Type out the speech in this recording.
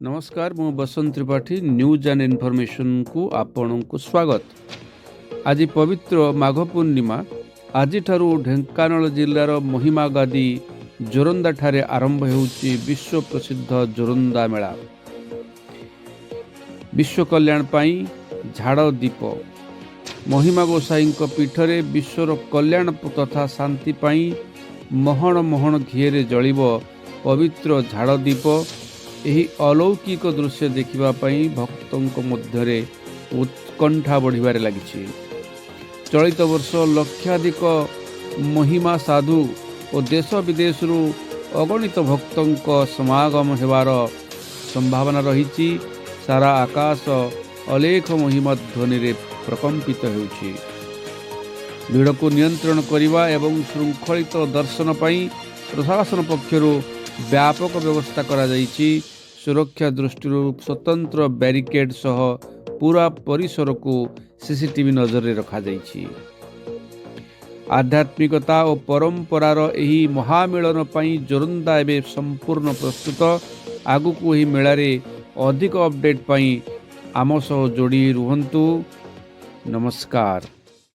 ନମସ୍କାର, ମୁଁ ବସନ୍ତ Tripathi. News and ଇନଫର୍ମେସନକୁ ଆପଣଙ୍କୁ ସ୍ୱାଗତ। ଆଜି ପବିତ୍ର ମାଘ ପୂର୍ଣ୍ଣିମା। ଆଜିଠାରୁ ଢେଙ୍କାନାଳ ଜିଲ୍ଲାର ମହିମା ଗାଦି ଜୋରନ୍ଦାଠାରେ ଆରମ୍ଭ ହେଉଛି ବିଶ୍ୱ ପ୍ରସିଦ୍ଧ ଜୋରନ୍ଦା ମେଳା। ବିଶ୍ୱ କଲ୍ୟାଣ ପାଇଁ ଝାଡ଼ ଦୀପ। ମହିମା ଗୋସାଇଙ୍କ ପୀଠରେ ବିଶ୍ୱର କଲ୍ୟାଣ ତଥା ଶାନ୍ତି ପାଇଁ ମହଣ ମହଣ ଘିଅରେ ଜଳିବ ପବିତ୍ର ଝାଡ଼ ଦୀପ। ଏହି ଅଲୌକିକ ଦୃଶ୍ୟ ଦେଖିବା ପାଇଁ ଭକ୍ତଙ୍କ ମଧ୍ୟରେ ଉତ୍କଣ୍ଠା ବଢ଼ିବାରେ ଲାଗିଛି। ଚଳିତ ବର୍ଷ ଲକ୍ଷାଧିକ ମହିମା ସାଧୁ ଓ ଦେଶ ବିଦେଶରୁ ଅଗଣିତ ଭକ୍ତଙ୍କ ସମାଗମ ହେବାର ସମ୍ଭାବନା ରହିଛି। ସାରା ଆକାଶ ଅଲେଖ ମହିମା ଧ୍ୱନିରେ ପ୍ରକମ୍ପିତ ହେଉଛି। ଭିଡ଼କୁ ନିୟନ୍ତ୍ରଣ କରିବା ଏବଂ ଶୃଙ୍ଖଳିତ ଦର୍ଶନ ପାଇଁ ପ୍ରଶାସନ ପକ୍ଷରୁ ବ୍ୟାପକ ବ୍ୟବସ୍ଥା କରାଯାଇଛି। ସୁରକ୍ଷା ଦୃଷ୍ଟିରୁ ସ୍ୱତନ୍ତ୍ର ବ୍ୟାରିକେଡ୍ ସହ ପୁରା ପରିସରକୁ ସିସିଟିଭି ନଜରରେ ରଖାଯାଇଛି। ଆଧ୍ୟାତ୍ମିକତା ଓ ପରମ୍ପରାର ଏହି ମହାମିଳନ ପାଇଁ ଜୋରନ୍ଦା ଏବେ ସମ୍ପୂର୍ଣ୍ଣ ପ୍ରସ୍ତୁତ। ଆଗକୁ ଏହି ମେଳାରେ ଅଧିକ ଅପଡେଟ୍ ପାଇଁ ଆମ ସହ ଯୋଡ଼ି ରୁହନ୍ତୁ। ନମସ୍କାର।